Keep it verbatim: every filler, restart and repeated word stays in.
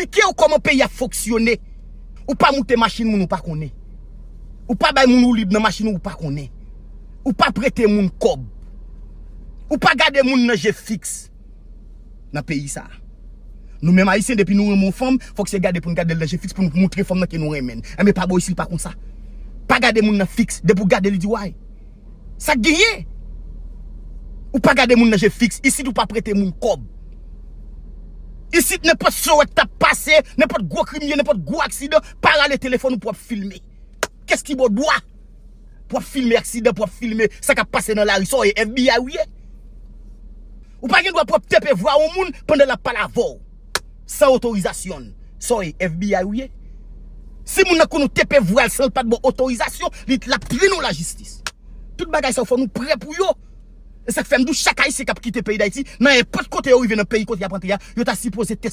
Eksplike w kòman peyi a fonksyone. Ou pa moute machin moun ou pa konnen. Ou pa bay moun woulib nan machin ou pa konnen. Ou pa prete moun kòb. Ou pa gade moun nan je fiks nan peyi sa a. Nou menm Ayisyen, depi nou renmen yon fanm, fòk se gade pou n gade l nan je fiks pou n moutre fanm nan ke nou renmen l. Enben, pa bò isit pa konsa. Pa gade moun nan fiks, depi w gade li di way. Sa k genyen? Ou pa gade moun nan je fiks. Isit ou pa prete moun kòb. Isit nenpòt sowèt t ap pase, nenpòt gwo krim ye, nenpòt gwo aksidan, pa rale telefòn ou pou w ap filme. Kès ki ba w dwa pou w ap filme aksidan, pou w ap filme sa k ap pase nan lari? Sa w ye, F B I ou ye? Ou pa gen dwa pou w ap tepe vwa yon moun pandan l ap pale avè w san otorizasyon l. Sa w ye, F B I ou ye? Si moun nan konn ou tepe vwa l san l pa t ba w otorizasyon, li, l ap trene w lajistis. Tout bagay sa yo fò nou prè pou yo. E sa k fè m di w chak Ayisyen k ap kite peyi Dayiti, nan nenpòt kote yo rive nan peyi kote y ap antre a, yo ta sipoze tès